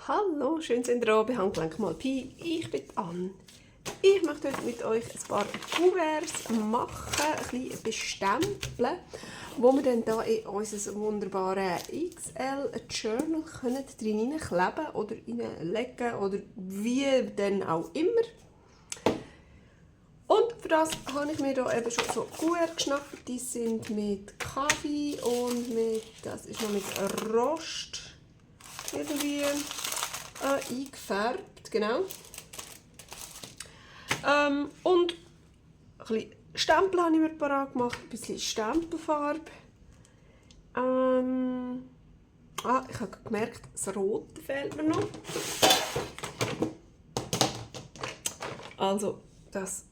Hallo, schön sind ihr da bei Handgelenk mal Pi. Ich bin Anne. Ich möchte heute mit euch ein paar Kuverts machen, ein bisschen bestempeln, wo wir dann hier in unser wunderbares XL Journal drin kleben oder reinlegen oder wie dann auch immer. Und für das habe ich mir hier eben schon so Kuverts geschnappt. Die sind mit Kaffee und das ist noch mit Rost irgendwie eingefärbt, genau. Und ein bisschen Stempel habe ich mir parat gemacht, ein bisschen Stempelfarbe. Ich habe gemerkt, das Rote fehlt mir noch. Also das,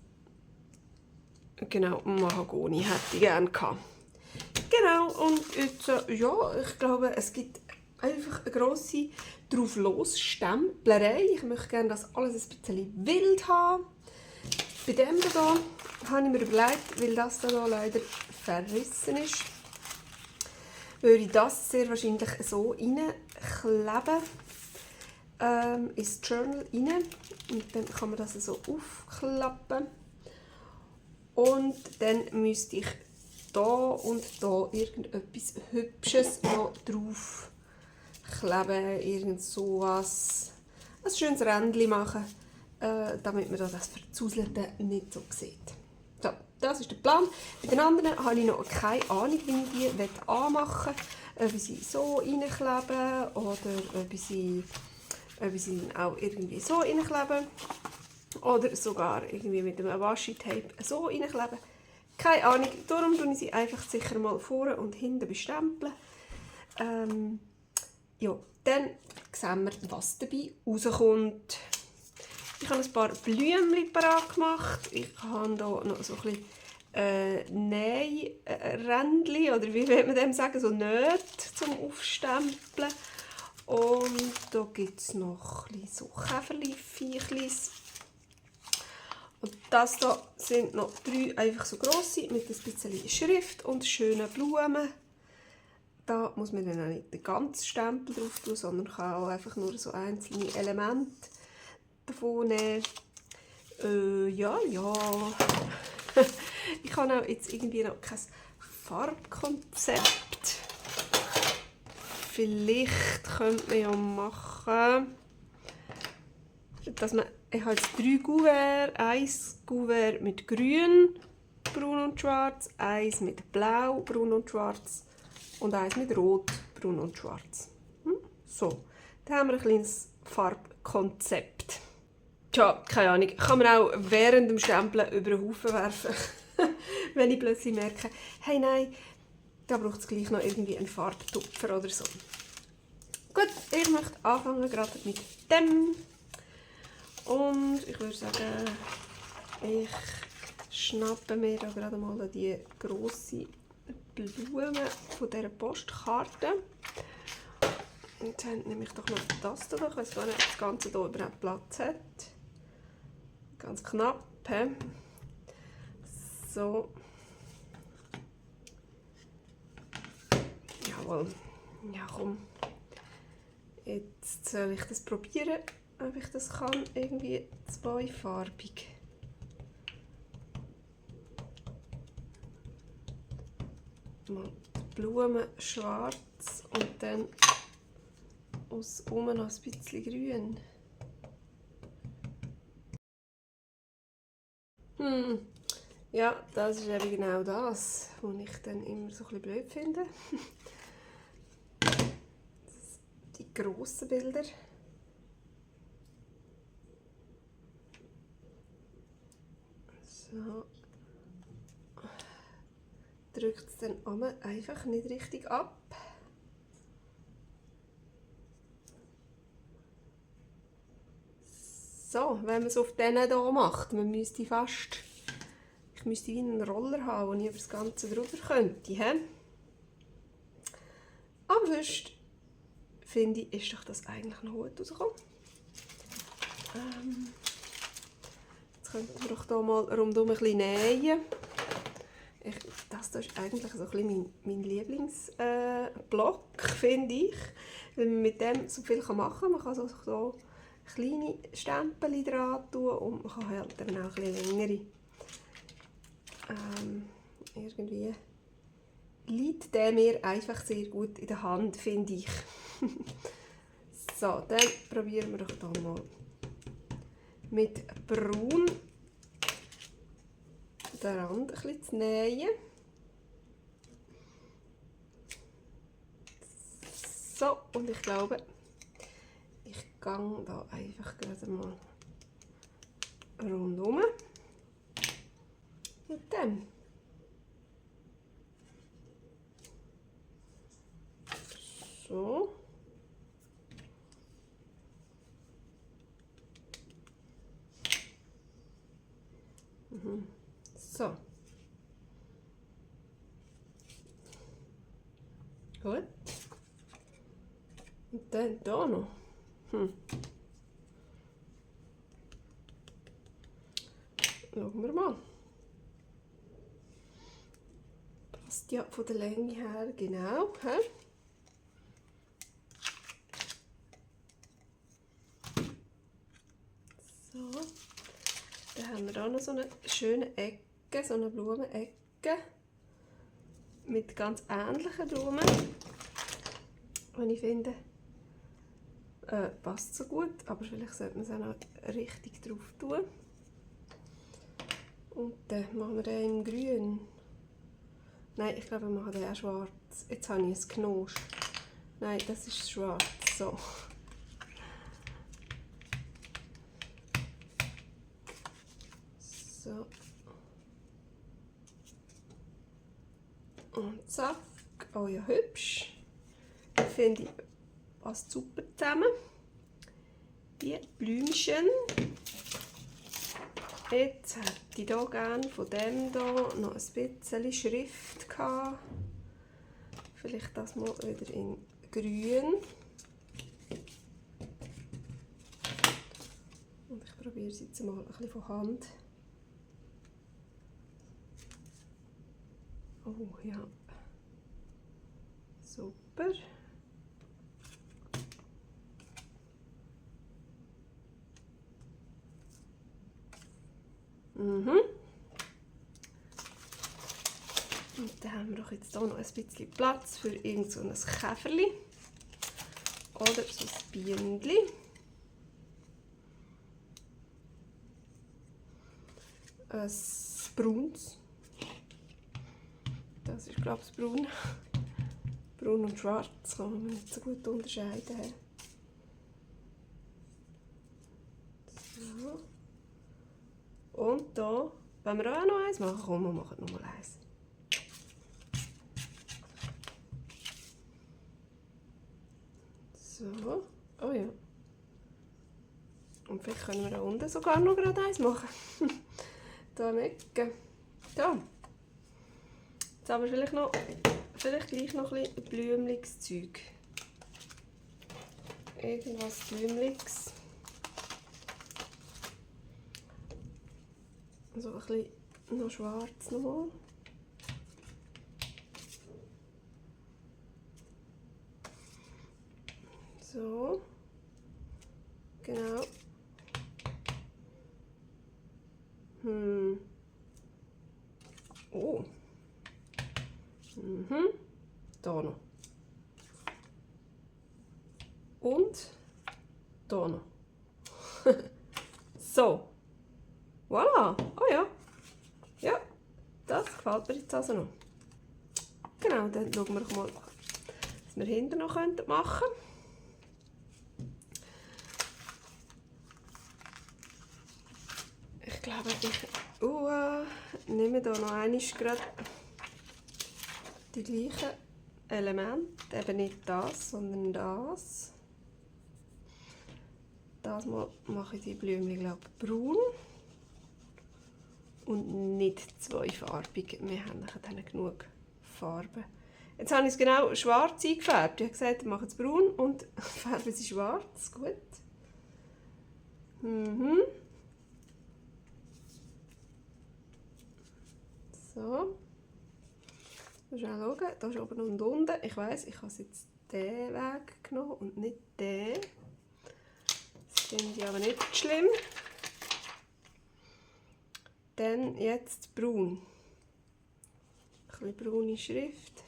genau, Mahagoni hätte ich gerne gehabt. Genau, und jetzt, ja, ich glaube, es gibt einfach eine grosse Drauf-los-Stemplerei. Ich möchte gerne das alles ein bisschen wild haben. Bei dem hier habe ich mir überlegt, weil das hier leider verrissen ist, würde ich das sehr wahrscheinlich so reinkleben ins Journal rein. Und dann kann man das so aufklappen. Und dann müsste ich da und da irgendetwas Hübsches noch drauf kleben, irgend sowas, ein schönes Rändchen machen, damit man das Verzuselte nicht so sieht. So, das ist der Plan. Bei den anderen habe ich noch keine Ahnung, wie ich die anmachen will. Ob ich sie so reinklebe oder ob ich sie auch irgendwie so reinklebe. Oder sogar irgendwie mit einem Washi-Tape so reinkleben. Keine Ahnung, darum tue ich sie einfach sicher mal vorne und hinten bestempeln. Ja, dann sehen wir, was dabei rauskommt. Ich habe ein paar Blümchen parat gemacht. Ich habe hier noch so ein bisschen Nährändchen, oder wie will man dem sagen, so Nähte zum Aufstempeln. Und da gibt es noch ein bisschen so Käferli-Viechlis. Und das hier sind noch 3 einfach so grosse mit ein bisschen Schrift und schönen Blumen. Da muss man dann auch nicht den ganzen Stempel drauf tun, sondern kann auch einfach nur so einzelne Elemente davon nehmen. Ja. Ich habe auch jetzt irgendwie noch kein Farbkonzept. Vielleicht könnte man ja machen, dass man, ich habe jetzt 3 Kuverts, ein Kuvert mit grün, braun und schwarz, eins mit blau, braun und schwarz und eins mit rot, braun und schwarz. So, dann haben wir ein kleines Farbkonzept. Tja, keine Ahnung, kann man auch während dem Stempeln über den Haufen werfen, wenn ich plötzlich merke, hey nein, da braucht es gleich noch irgendwie einen Farbtupfer oder so. Gut, ich möchte anfangen gerade mit dem. Und ich würde sagen, ich schnappe mir da gerade mal die grosse Blume von dieser Postkarte. Und dann nehme ich doch noch das hier. Ich weiß gar nicht, ob das Ganze hier überhaupt Platz hat. Ganz knapp. He? So. Jawohl. Ja, komm. Jetzt soll ich das probieren, ob ich das kann. Irgendwie zweifarbig. Mal die Blumen schwarz und dann aus oben noch ein bisschen grün. Ja, das ist eben genau das, was ich dann immer so ein bisschen blöd finde. Die grossen Bilder. So. Drückt es dann einfach nicht richtig ab. So, wenn man es auf diesen hier macht, ich müsste wie einen Roller haben, den ich über das Ganze drüber könnte. He? Aber sonst finde ich, ist doch das eigentlich noch gut rausgekommen. Jetzt könnten wir doch hier mal rundum ein bisschen nähen. Das ist eigentlich so ein bisschen mein Lieblingsblock, finde ich. Weil man mit dem so viel machen kann. Man kann so kleine Stempel dran tun und man kann halt dann auch ein bisschen längere. Irgendwie liegt der mir einfach sehr gut in der Hand, finde ich. So, dann probieren wir doch hier mal mit Braun den Rand ein bisschen zu nähen. So, und ich glaube, ich gehe da einfach gerade mal rundum mit dem. So. So. Gut. Und dann hier noch. Schauen wir mal. Passt ja von der Länge her genau. He? So. Dann haben wir hier noch so eine schöne Ecke, so eine Blumenecke. Mit ganz ähnlichen Blumen. Und ich finde, passt so gut, aber vielleicht sollte man es auch noch richtig drauf tun. Und dann machen wir den in grün. Nein, ich glaube, wir machen den auch schwarz. Jetzt habe ich es Knosch. Nein, das ist schwarz. So. So. Und zack. Oh ja, hübsch. Ich finde, passt super zusammen. Die Blümchen. Jetzt hätte ich hier gerne von dem hier noch ein bisschen Schrift gehabt. Vielleicht das mal wieder in grün. Und ich probiere es jetzt mal ein bisschen von Hand. Oh ja. Super. Und dann haben wir doch jetzt hier noch ein bisschen Platz für irgend so ein Käferli oder so ein Bienenli. Ein braunes. Das ist, glaube ich, braun. Braun und schwarz kann man nicht so gut unterscheiden. So. Und hier, wenn wir auch noch eins machen, komm, wir machen noch mal eins. So, oh ja. Und vielleicht können wir da unten sogar noch gerade eins machen. Hier in der Ecke. Da. Jetzt haben wir vielleicht gleich noch ein bisschen blümliches Zeug. Irgendwas blümliches. So ein bisschen noch schwarz nochmal. So. Genau. Oh. Da noch. Und da noch. So. Voilà. Oh ja. Ja. Das gefällt mir jetzt also noch. Genau, dann schauen wir mal, was wir hinten noch machen können. Ich glaube, ich nehme hier noch einmal gerade die gleichen Elemente. Eben nicht das, sondern das. Das Mal mache ich die Blümchen, glaube ich, braun. Und nicht zweifarbig. Wir haben dann genug Farben. Jetzt habe ich es genau schwarz eingefärbt. Ich habe gesagt, ich mache es braun und färbe es schwarz. Gut. So. Schnell schauen, hier ist oben und unten. Ich weiss, ich habe jetzt diesen Weg genommen und nicht den. Das finde ich aber nicht schlimm. Dann jetzt braun. Ein bisschen braune Schrift.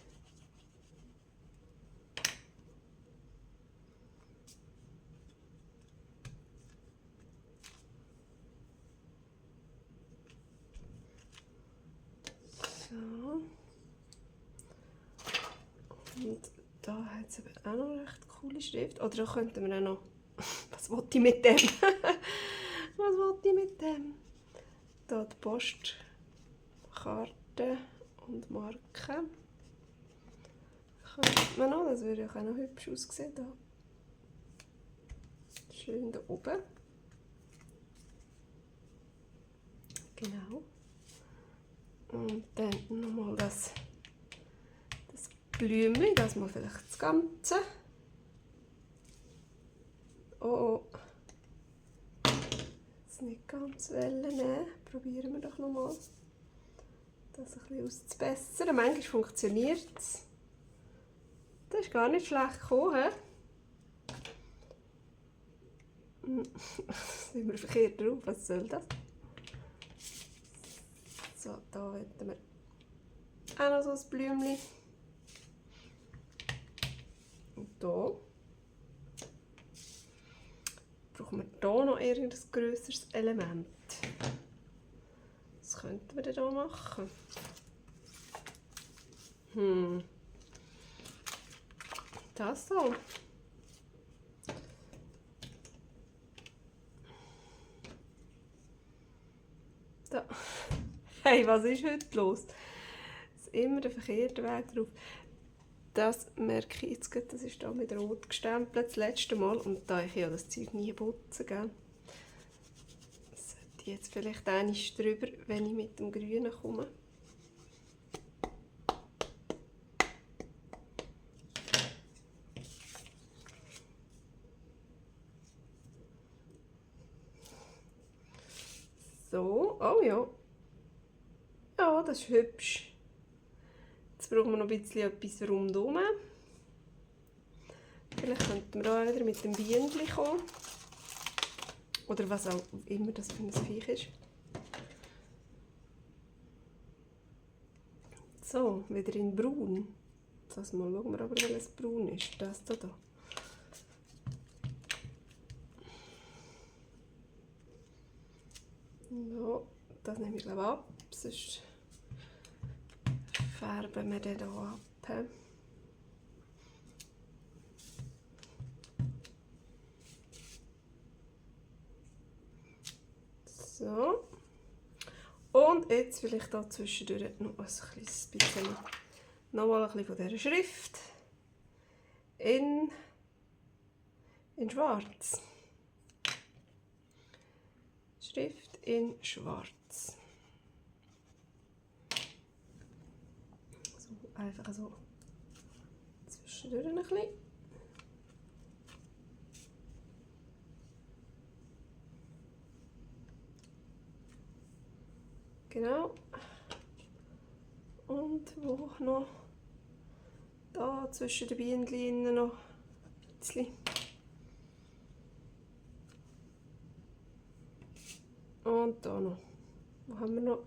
So. Und da hat es auch noch eine recht coole Schrift. Oder da könnten wir auch noch... Was wollte ich mit dem? Was wollte ich mit dem? Hier die Postkarte und Marken. Könnte man noch, das würde auch noch hübsch aussehen. Da. Schön da oben. Genau. Und dann nochmal das Blümchen, das mal vielleicht das Ganze. Oh, das nicht ganz nehmen. Probieren wir doch nochmal, das ein bisschen auszubessern. Manchmal funktioniert es. Das ist gar nicht schlecht gekommen. Sind wir verkehrt drauf? Was soll das? So, da hätten wir auch noch so ein Blümchen. Und hier brauchen wir hier noch irgendein grösseres Element. Was könnten wir denn hier machen? Das so. Da. Hey, was ist heute los? Es ist immer der verkehrte Weg drauf. Das merke ich jetzt gerade, das ist hier mit Rot gestempelt das letzte Mal. Und da ich ja das Zeug nie putzen, gell? Sollte ich jetzt vielleicht einmal drüber, wenn ich mit dem Grünen komme. So, oh ja. Ja, das ist hübsch. Jetzt brauchen wir noch ein bisschen etwas rundherum. Vielleicht könnten wir auch wieder mit dem Bienchen kommen. Oder was auch immer das für ein Viech ist. So, wieder in braun. Das mal schauen wir aber, welches braun ist. Das da. Ja, das nehme ich glaube ab. Sonst färben wir den hier ab. So. Und jetzt vielleicht hier zwischendurch noch ein kleines bisschen, nochmal ein bisschen von dieser Schrift in schwarz. Schrift in schwarz. So, einfach so zwischendurch ein bisschen. Genau. Und wo noch da zwischen den Bienen noch ein bisschen. Und da noch. Wo haben wir noch?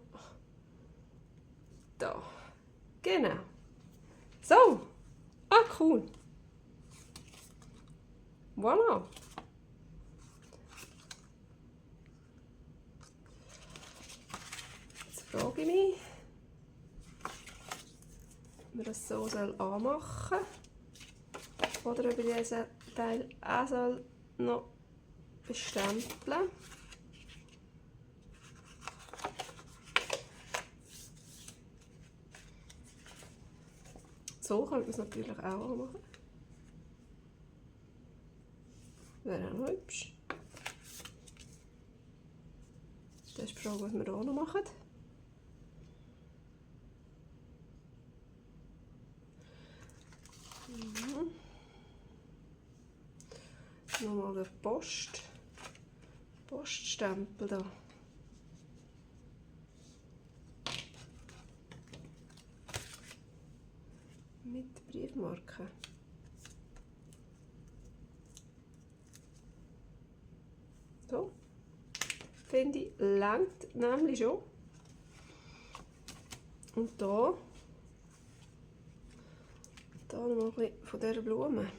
Da. Genau. So. Ah, cool. Voilà. Jetzt frage ich mich, ob man das so anmachen soll. Oder ob ich diesen Teil auch noch bestempeln. So könnte man es natürlich auch machen. Wäre auch noch hübsch. Das ist die Frage, was wir hier noch machen. Nochmal der Poststempel da. mit Briefmarken. So, finde ich, langt nämlich schon. Und da noch ein bisschen von dieser Blume.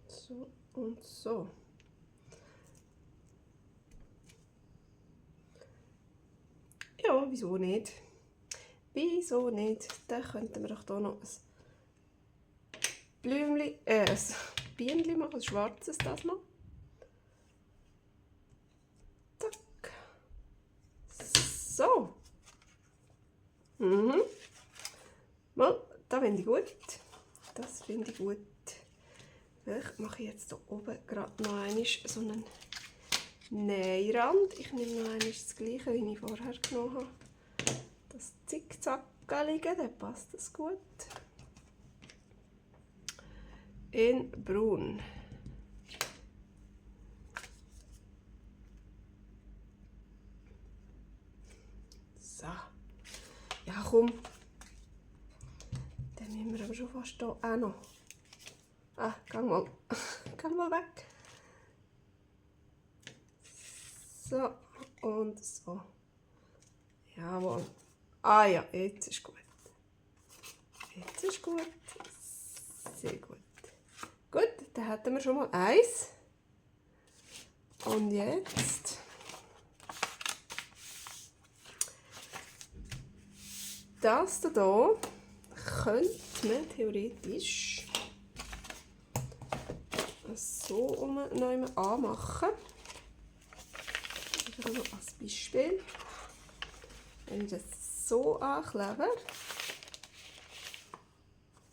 So und so. Ja, wieso nicht? Wieso nicht? Dann könnten wir doch hier noch ein Blümchen, ein Bienchen machen, ein schwarzes das mal. Zack. So. Mal, das finde ich gut. Das finde ich gut. Ich mache jetzt hier oben gerade noch einmal so einen Nährand. Ich nehme noch einmal das gleiche, wie ich vorher genommen habe. Das Zickzackelige, dann passt das gut. In braun. So. Ja, komm. Dann müssen wir aber schon fast hier auch noch. Ah, geh mal. Geh mal weg. So und so. Jawohl. Ah ja, jetzt ist gut. Jetzt ist gut. Sehr gut. Gut, dann hätten wir schon mal eins. Und jetzt das hier könnte man theoretisch so noch anmachen. Also als Beispiel, wenn ich das so anklebe,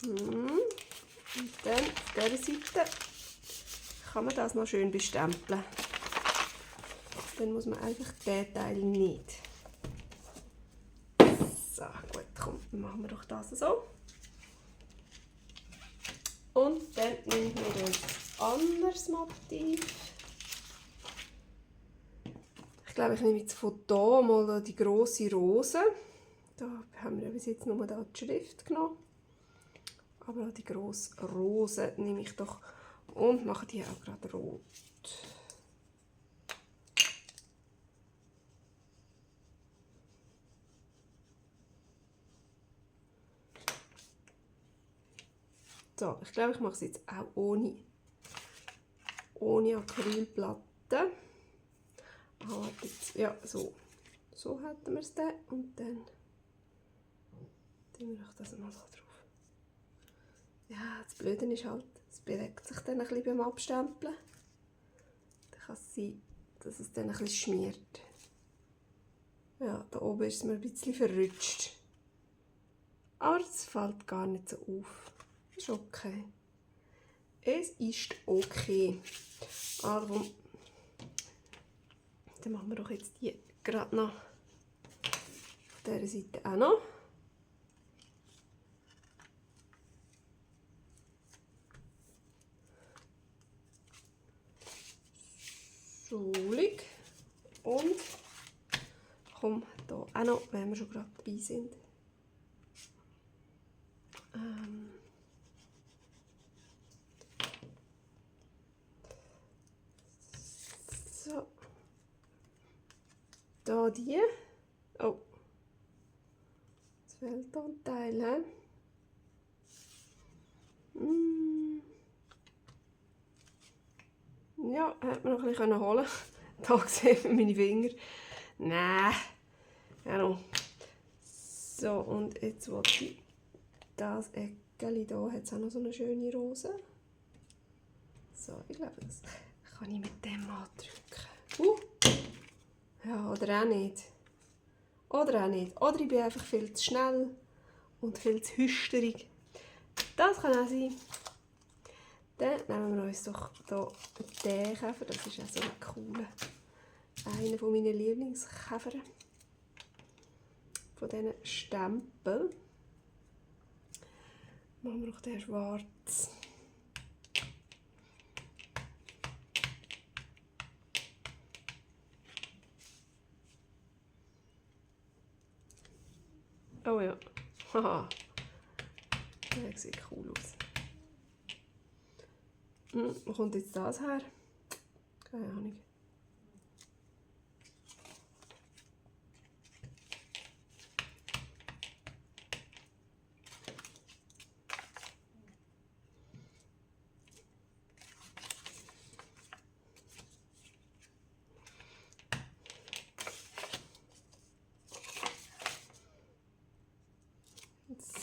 und dann auf dieser Seite kann man das noch schön bestempeln. Dann muss man einfach diesen Teil nicht. So, gut, komm, dann machen wir doch das so. Und dann nehmen wir ein anderes Motiv. Ich glaube, ich nehme jetzt von hier mal die grosse Rose. Da haben wir bis jetzt nur die Schrift genommen. Aber die grosse Rose nehme ich doch und mache die auch gerade rot. So, ich glaube, ich mache es jetzt auch ohne Acrylplatte. Ah, jetzt, ja, so. So hätten wir es dann. Und dann tun wir das mal da drauf. Ja, das Blöde ist halt, es bewegt sich dann ein bisschen beim Abstempeln. Dann kann es sein, dass es dann ein bisschen schmiert. Ja, da oben ist es mir ein bisschen verrutscht. Aber es fällt gar nicht so auf. Ist okay. Es ist okay. Also, dann machen wir doch jetzt die gerade noch auf dieser Seite auch noch. Solig. Und komm, hier auch noch, wenn wir schon gerade dabei sind. So. Da die. Oh. Jetzt fehlt da ein Teil. Ja, hätte man noch ein bisschen holen können. Da sehen wir meine Finger. Nein. Genau. So, und jetzt wollte ich das Eckchen hier, hat es auch noch so eine schöne Rose. So, ich glaube, das kann ich mit dem andrücken. Ja, oder auch nicht. Oder auch nicht. Oder ich bin einfach viel zu schnell und viel zu hüsterig. Das kann auch sein. Dann nehmen wir uns doch hier den Käfer. Das ist ja so ein cooler. Einer meiner Lieblingskäfer. Von diesen Stempeln. Machen wir noch den schwarz. Oh ja. Haha. Der sieht cool aus. Wo kommt jetzt das her? Keine Ahnung.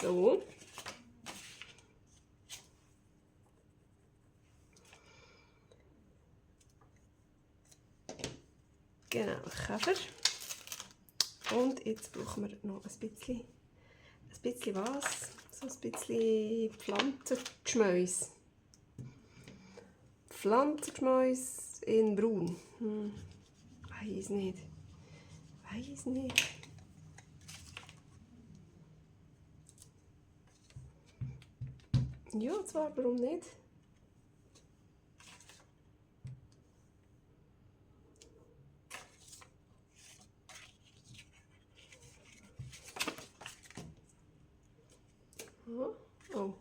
So. Genau, Käfer. Und jetzt brauchen wir noch ein bisschen was? So ein bisschen Pflanzengeschmäus. Pflanzengeschmäus in braun. Weiß nicht. Weiß nicht. Ja, zwar, warum nicht? Oh.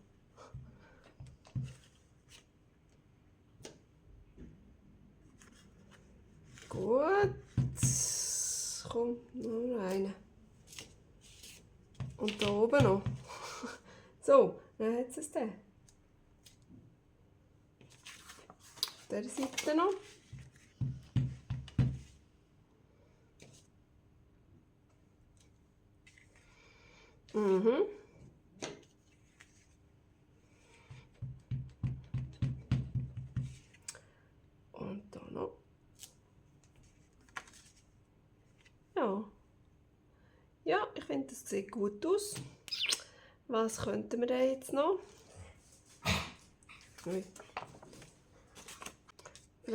Gut. Kommt noch eine. Und da oben noch. So, dann hat es den. Auf dieser Seite noch. Und da noch. Ja. Ja, ich finde, das sieht gut aus. Was könnten wir denn jetzt noch? Vielleicht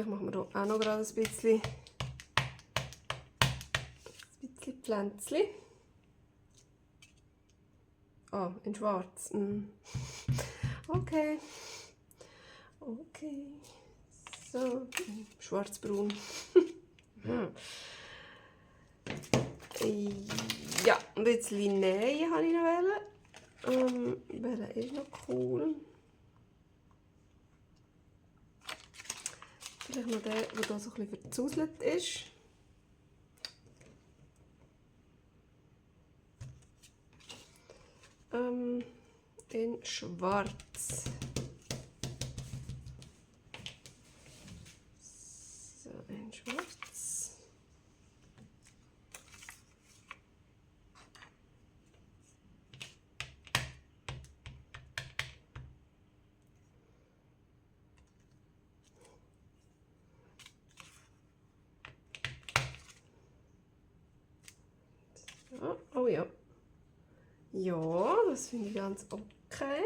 machen wir hier auch noch gerade ein bisschen Pflänzchen. Ah, in schwarz. Okay. Okay. So, schwarzbraun. Ja, ein bisschen nähen habe ich noch wollen. Welcher ist noch cool? Vielleicht noch der, der hier so ein bisschen verzuselt ist. In schwarz. So, in schwarz. So, oh ja. Ja, das finde ich ganz okay.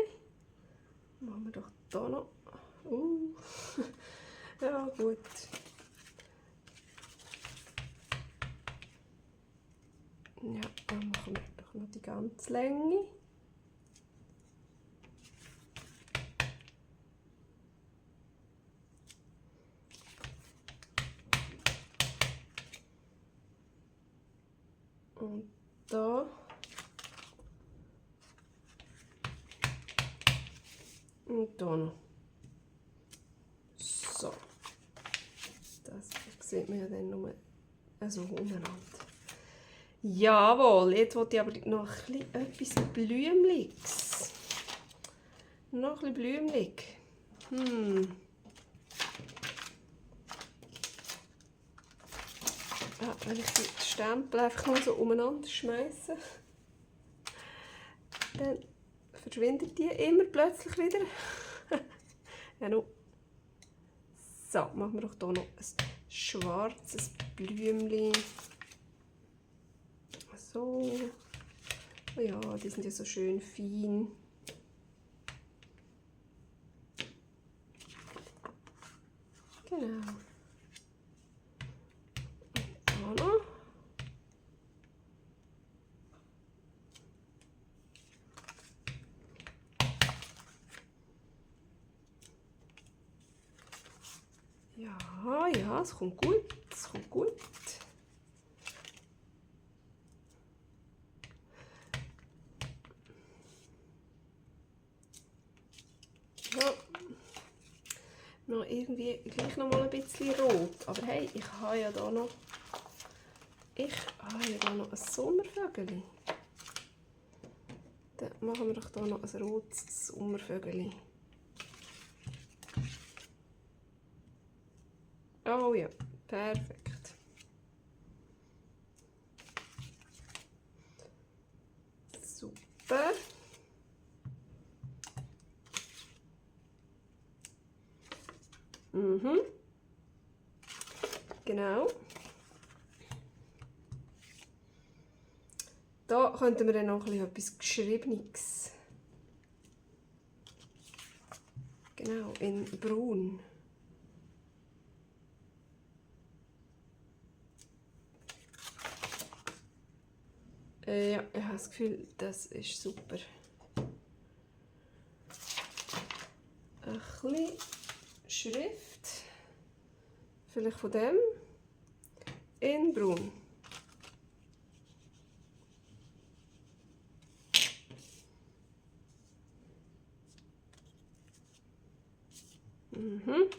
Machen wir doch da noch. Ja, gut. Ja, dann machen wir doch noch die ganze Länge. Und da. Und da noch. So. Das sieht man ja dann nur so umeinander. Jawohl, jetzt wollte ich aber noch etwas Blümliches. Noch ein bisschen blümlig. Ja, wenn ich die Stempel einfach mal so umeinander schmeiße, dann verschwindet die immer plötzlich wieder. Ja, no. So, machen wir doch hier noch ein schwarzes Blümchen. So. Oh ja, die sind ja so schön fein. Genau. Und da noch. es kommt gut, es kommt gut. Ja. Noch irgendwie gleich noch mal ein bisschen rot. Aber hey, ich habe ja da noch ein Sommervögel. Dann machen wir doch hier noch ein rotes Sommervögel. Oh ja, perfekt. Super. Mhm. Genau. Da könnten wir dann noch etwas Geschriebenes. Genau, in Braun. Ja, ich habe das Gefühl, das ist super. Ein bisschen Schrift. Vielleicht von dem. In Braun. Mhm.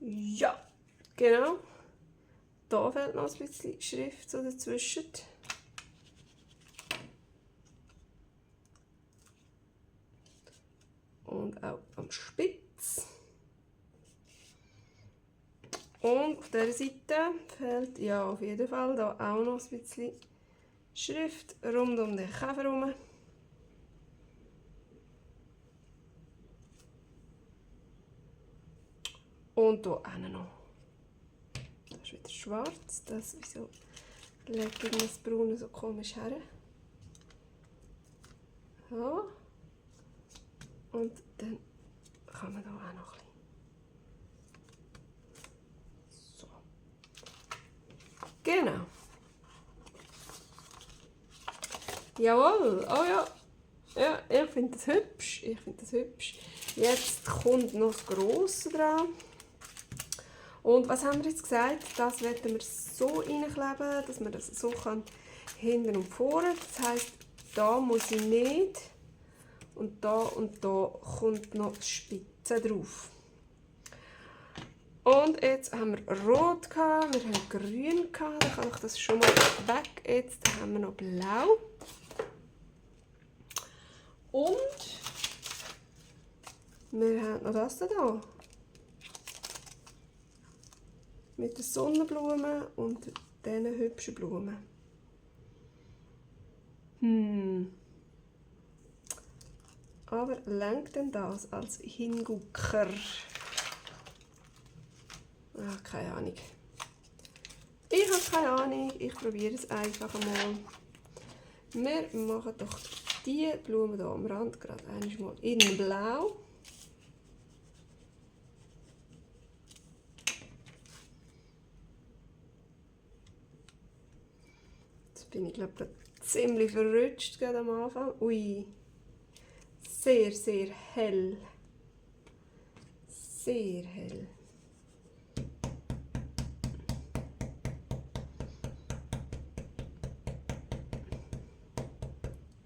Ja, genau. Da fehlt noch ein bisschen Schrift so dazwischen. Und auch am Spitz. Und auf dieser Seite fehlt ja auf jeden Fall da auch noch ein bisschen Schrift rund um den Käfer herum. Und hier auch noch. Das ist wieder schwarz. Wieso lege ich das Braune so komisch her? So. Und dann kann man da auch noch ein bisschen. So. Genau. Jawohl. Oh ja. Ja, ich finde das hübsch. Jetzt kommt noch das Grosse dran. Und was haben wir jetzt gesagt? Das werden wir so reinkleben, dass man das so kann hinten und vorne. Das heisst, da muss ich nicht. Und da kommt noch die Spitze drauf. Und jetzt haben wir Rot gehabt, wir haben Grün gehabt. Dann kann ich das schon mal weg. Jetzt haben wir noch Blau. Und wir haben noch das hier. Mit den Sonnenblumen und diesen hübschen Blumen. Aber lenkt denn das als Hingucker? Ach, keine Ahnung. Ich habe keine Ahnung. Ich probiere es einfach mal. Wir machen doch diese Blume hier am Rand gerade einmal in Blau. Jetzt bin ich glaube ziemlich verrutscht gerade am Anfang. Ui. Sehr, sehr hell. Sehr hell.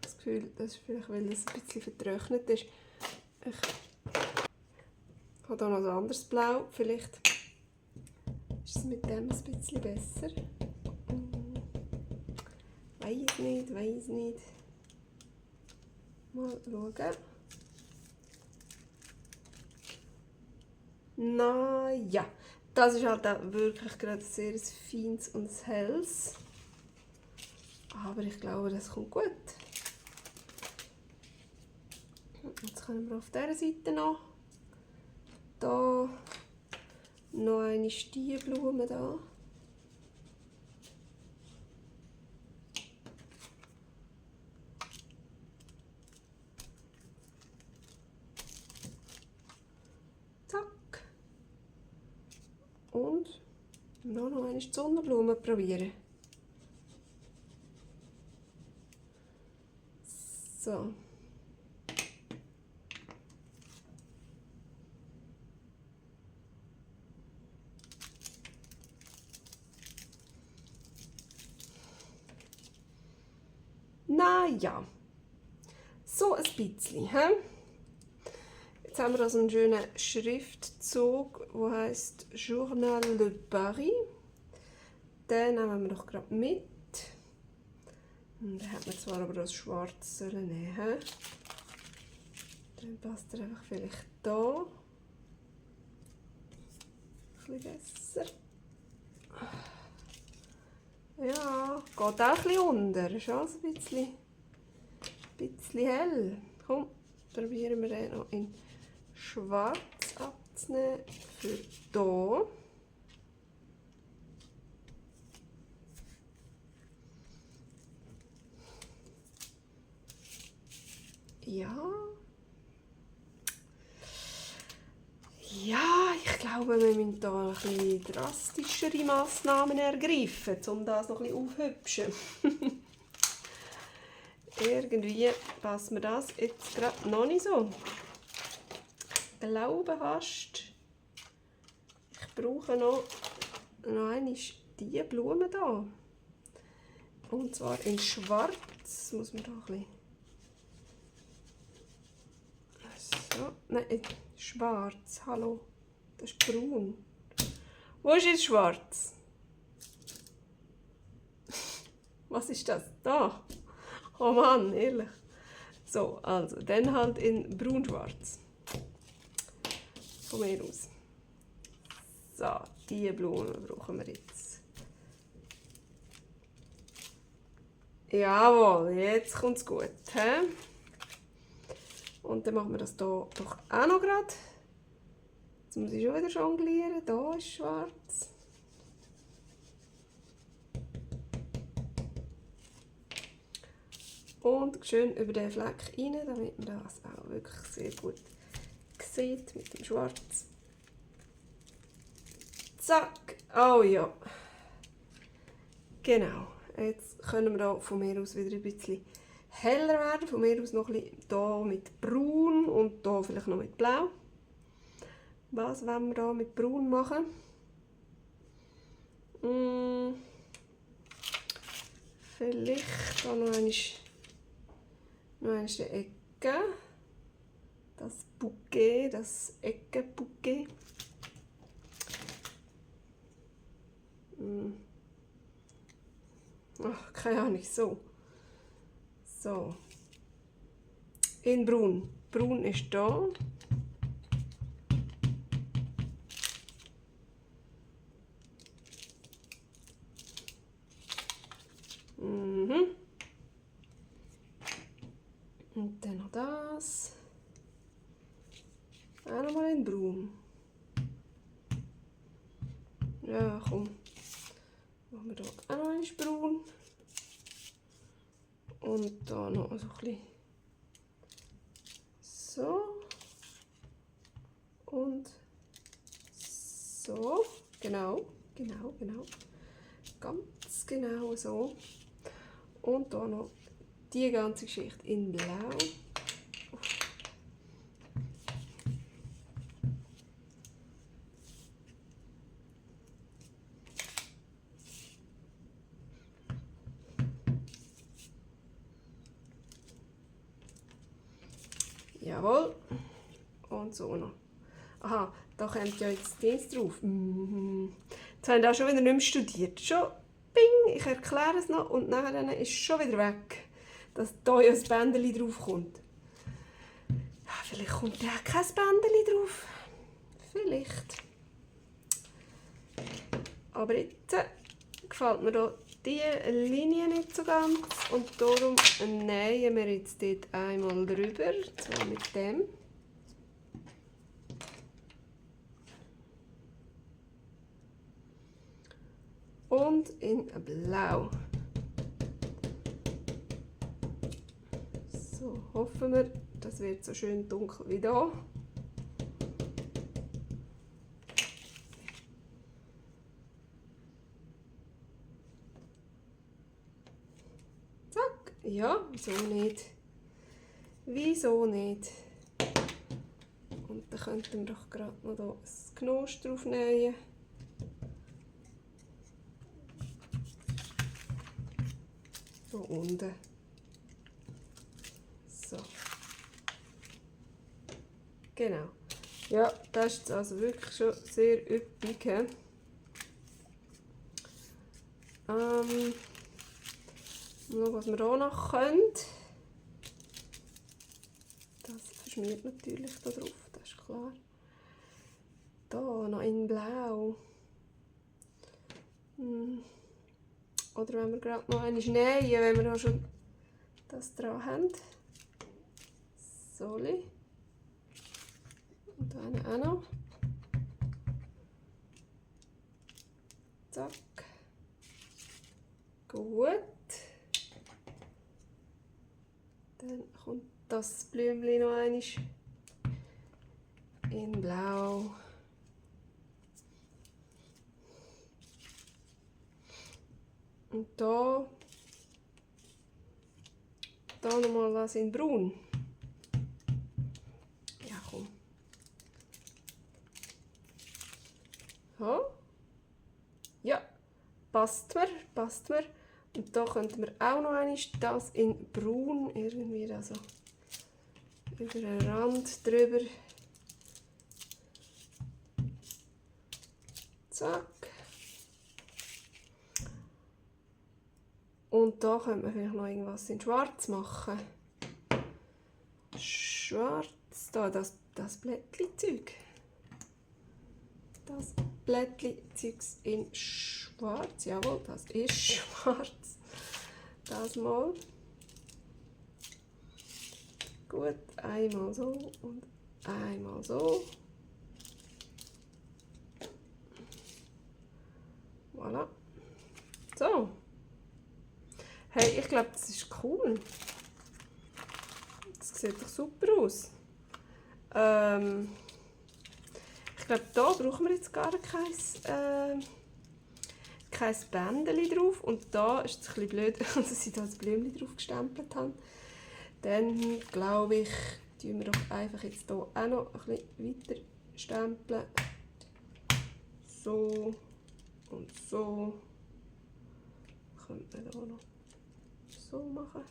Das Gefühl, das ist vielleicht, weil es ein bisschen vertrocknet ist. Ich habe hier noch ein anderes Blau. Vielleicht ist es mit dem ein bisschen besser. Weiß nicht. Mal schauen. Na ja, das ist halt auch wirklich gerade sehr ein feines und ein helles. Aber ich glaube, das kommt gut. Jetzt können wir auf dieser Seite noch. Da noch eine Stierblume da. Zack. Und noch einmal die Sonnenblume probieren. So. Naja, so ein bisschen. He? Jetzt haben wir also einen schönen Schriftzug, der heisst Journal de Paris. Den nehmen wir doch gerade mit. Und den hat man zwar aber das Schwarz nehmen. Dann passt er einfach vielleicht da. Ein bisschen besser. Ja, geht auch ein bisschen unter. Ist alles ein bisschen hell. Komm, probieren wir den noch in Schwarz abzunehmen für hier. Ja, ich glaube, wir müssen hier ein bisschen drastischere Massnahmen ergreifen, um das noch ein bisschen aufzuhübschen. Irgendwie passt mir das jetzt gerade noch nicht so. Ich glaube fast, ich brauche noch einmal diese Blume hier. Und zwar in Schwarz. Muss man da ein bisschen... So, nein, schwarz, hallo. Das ist braun. Wo ist jetzt schwarz? Was ist das? Da. Oh Mann, ehrlich. So, also, dann halt in braun-schwarz. Von mir aus. So, diese Blume brauchen wir jetzt. Jawohl, jetzt kommt es gut. He? Und dann machen wir das hier doch auch noch gerade. Jetzt muss ich schon wieder jonglieren. Da ist schwarz. Und schön über den Fleck rein, damit man das auch wirklich sehr gut sieht mit dem Schwarz. Zack! Oh ja. Genau. Jetzt können wir da von mir aus wieder ein bisschen heller werden. Von mir aus noch ein bisschen hier mit Braun und hier vielleicht noch mit Blau. Was wollen wir da mit Braun machen? Vielleicht da noch einmal die Ecke. Das Bouquet, das Eckenbouquet. Ach, keine Ahnung, so. So. In Braun. Braun ist da. Und dann noch das. Auch nochmal in Braun. Ja, komm. Machen wir hier auch noch ein Braun. Und da noch so ein bisschen. So. Und so. Genau. Ganz genau so. Und da noch die ganze Geschichte in Blau. Jawohl. Und so noch. Aha, da kommt ja jetzt Dienst drauf. Jetzt haben wir auch schon wieder nicht mehr studiert. Schon, bing, ich erkläre es noch und nachher ist es schon wieder weg, dass da ja ein Bändchen drauf kommt. Ja, vielleicht kommt ja kein Bändchen drauf. Vielleicht. Aber jetzt gefällt mir da diese Linie nicht so ganz und darum nähen wir jetzt dort einmal drüber, zwar mit dem. Und in Blau. So, hoffen wir, das wird so schön dunkel wie da. Ja, wieso nicht? Wieso nicht? Und dann könnten wir doch gerade noch hier ein Gnosch drauf nähen. Hier unten. So. Genau. Ja, das ist also wirklich schon sehr üppig. He? Noch was wir auch noch können. Das verschmiert natürlich da drauf, das ist klar. Da noch in Blau. Oder wenn wir gerade noch eine nähen, wenn wir auch schon das dran haben. Soli. Und dann auch noch. Zack. Gut. Dann kommt das Blümchen noch einmal in Blau. Und da noch mal was in Braun. Ja, komm. So. Ja, passt mir. Und da könnten wir auch noch einmal das in Braun irgendwie, also über den Rand drüber. Zack. Und da könnte man vielleicht noch irgendwas in Schwarz machen. Schwarz, da, das Blättli-Zeug. Das Blättli-Zeug in Schwarz. Jawohl, das ist schwarz. Das mal. Gut, einmal so und einmal so. Voilà. So. Hey, ich glaube, das ist cool. Das sieht doch super aus. Ich glaube, da brauchen wir jetzt gar kein Bändchen drauf. Und da ist es ein bisschen blöd, dass ich da das Blümchen drauf gestempelt habe. Dann glaube ich, tun wir doch einfach jetzt hier auch noch ein bisschen weiter stempeln. So und so. Könnte man hier noch so machen.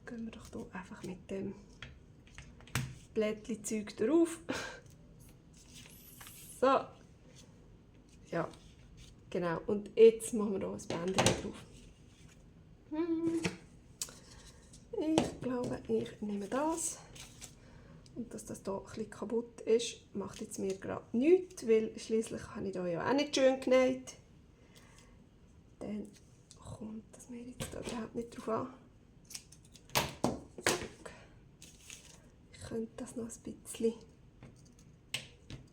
Gehen wir doch hier einfach mit dem Blättli-Zeug drauf. So. Ja, genau. Und jetzt machen wir hier ein Bändchen drauf. Ich glaube, ich nehme das. Und dass das hier ein bisschen kaputt ist, macht jetzt mir gerade nichts, weil schliesslich habe ich hier ja auch nicht schön genäht. Dann kommt das mir jetzt da überhaupt nicht drauf an. Ich könnte das noch ein bisschen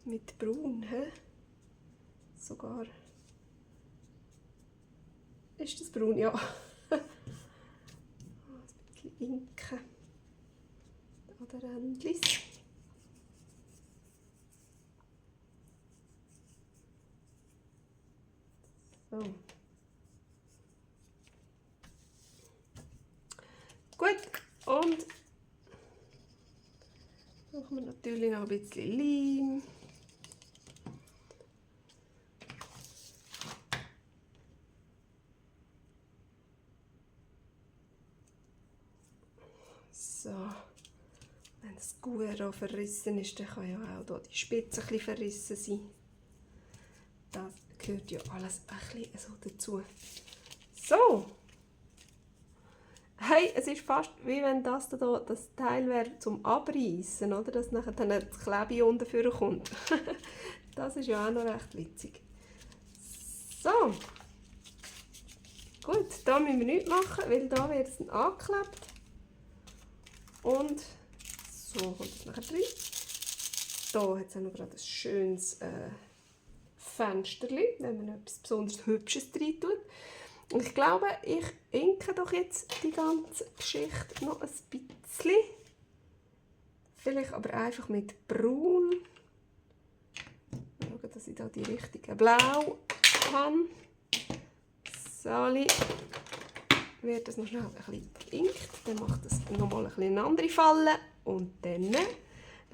mit Braun, he? Sogar. Ist das braun? Ja. Ein bisschen Inken an den Rändchen. So. Gut, und machen wir natürlich noch ein bisschen Leim. So, wenn das Guero verrissen ist, dann kann ja auch hier die Spitze ein bisschen verrissen sein. Das gehört ja alles ein bisschen so dazu. So. Hey, es ist fast wie wenn das hier das Teil wäre zum Abreißen, oder? Dass nachher dann das Klebe unten vorkommt. Das ist ja auch noch recht witzig. So. Gut, da müssen wir nichts machen, weil da wird es dann angeklebt. Und so kommt es nachher rein. Hier hat es auch noch gerade ein schönes Fensterchen, wenn man etwas besonders Hübsches rein tut. Und ich glaube, ich inke doch jetzt die ganze Geschichte noch ein bisschen. Vielleicht aber einfach mit Braun. Schauen, dass ich da die richtige Blau habe. So, wird das noch schnell ein bisschen geinkt. Dann macht das nochmal ein bisschen eine andere Falle. Und dann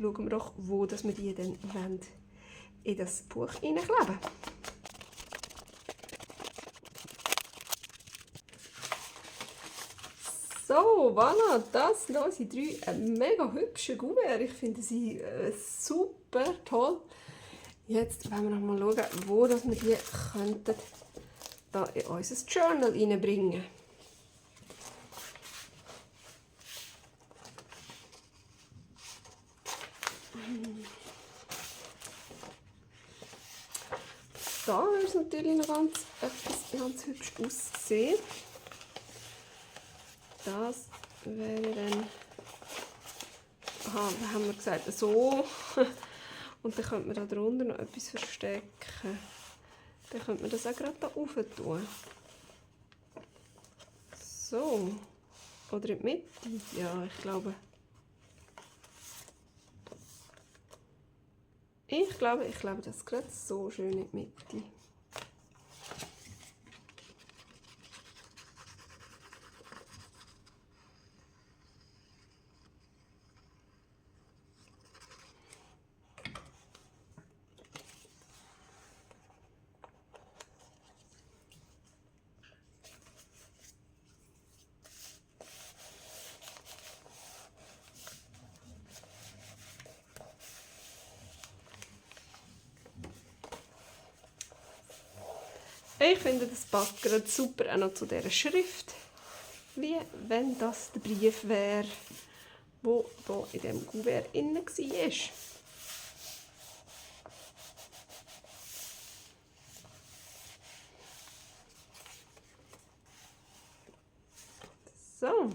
schauen wir doch, wo dass wir die dann in das Buch hineinkleben. So, voilà, das hier sind 3 mega hübsche Kuverts. Ich finde sie super toll. Jetzt wollen wir noch mal schauen, wo dass wir die könnten da in unser Journal reinbringen. Da würde es natürlich noch ganz hübsch aussehen. Das wäre dann, aha, da haben wir gesagt, so. Und dann könnte man da drunter noch etwas verstecken. Dann könnte man das auch gerade da rauf tun. So. Oder in die Mitte. Ja, ich glaube, das ist gerade so schön in die Mitte. Ich finde, das passt gerade super auch noch zu dieser Schrift, wie wenn das der Brief wäre, der hier in diesem Kuvert drin war. So,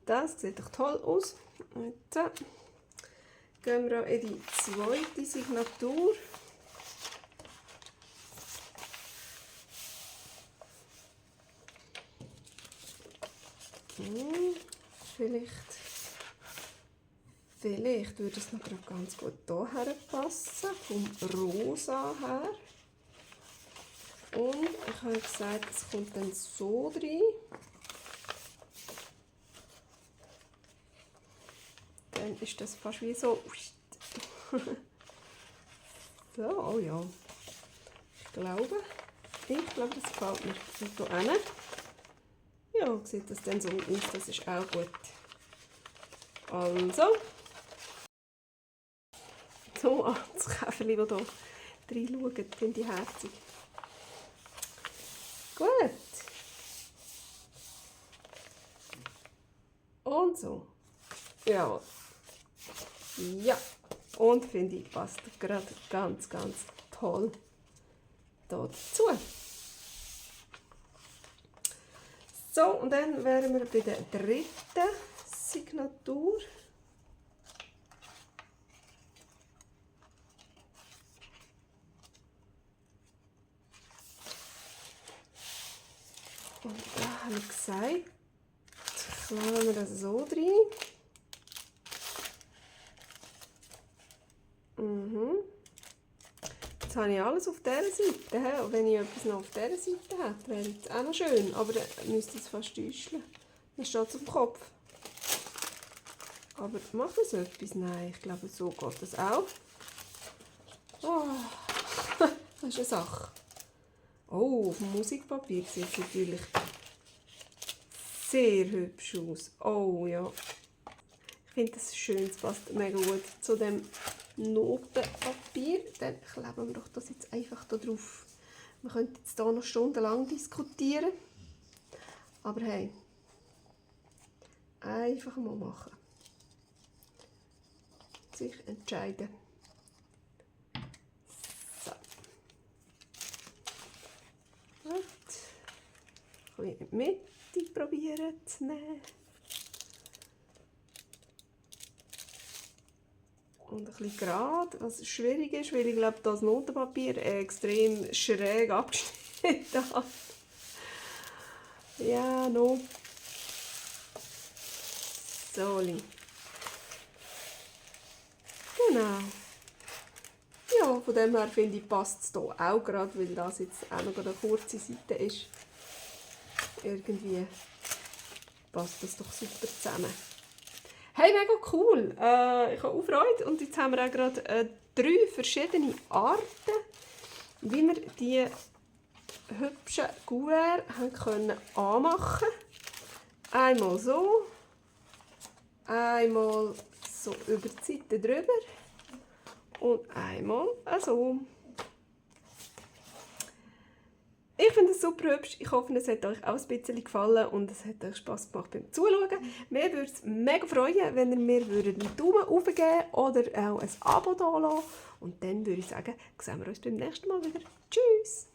das sieht doch toll aus. Jetzt gehen wir auch in die zweite Signatur. Vielleicht würde es noch ganz gut hierher passen, vom Rosa her. Und ich habe gesagt, es kommt dann so rein. Dann ist das fast wie so. So, oh ja. Ich glaube, das gefällt mir. Und hier hinten. Ja, sieht das dann so aus, das ist auch gut. Also, so das Käferchen, das hier reinschaut, finde ich herzig. Gut. Und so. Jawohl. Ja. Und finde ich, passt gerade ganz, ganz toll dazu. So, und dann wären wir bei der dritten Signatur. Und da habe ich gesagt, kleben wir das so drin. Jetzt habe ich alles auf dieser Seite. Und wenn ich etwas noch auf dieser Seite hätte, wäre es auch noch schön. Aber dann müsste es fast täuschen. Dann steht es auf dem Kopf. Aber macht das etwas? Nein, ich glaube, so geht das auch. Oh, das ist eine Sache. Oh, auf dem Musikpapier sieht es natürlich sehr hübsch aus. Oh ja. Ich finde das schön, es passt mega gut zu dem Notenpapier. Dann kleben wir doch das jetzt einfach da drauf. Wir könnten jetzt hier noch stundenlang diskutieren. Aber hey, einfach mal machen. Sich entscheiden. So. Gut. Ein bisschen in die Mitte probieren zu nehmen. Und ein bisschen gerade, was schwierig ist, weil ich glaube, das Notenpapier extrem schräg abgeschnitten hat. Ja, no. So. Genau. Ja, Von dem her finde ich, passt es hier auch gerade, weil das jetzt auch noch eine kurze Seite ist. Irgendwie passt das doch super zusammen. Hey, mega cool! Ich habe auch Freude und jetzt haben wir auch gerade 3 verschiedene Arten, wie wir die hübschen Kuverts können anmachen. Einmal so, einmal so über die Seite drüber und einmal so. Ich finde es super hübsch. Ich hoffe, es hat euch auch ein bisschen gefallen und es hat euch Spass gemacht beim Zuschauen. Mir würde es mega freuen, wenn ihr mir einen Daumen hoch geben oder auch ein Abo da lassen. Und dann würde ich sagen, sehen wir uns beim nächsten Mal wieder. Tschüss!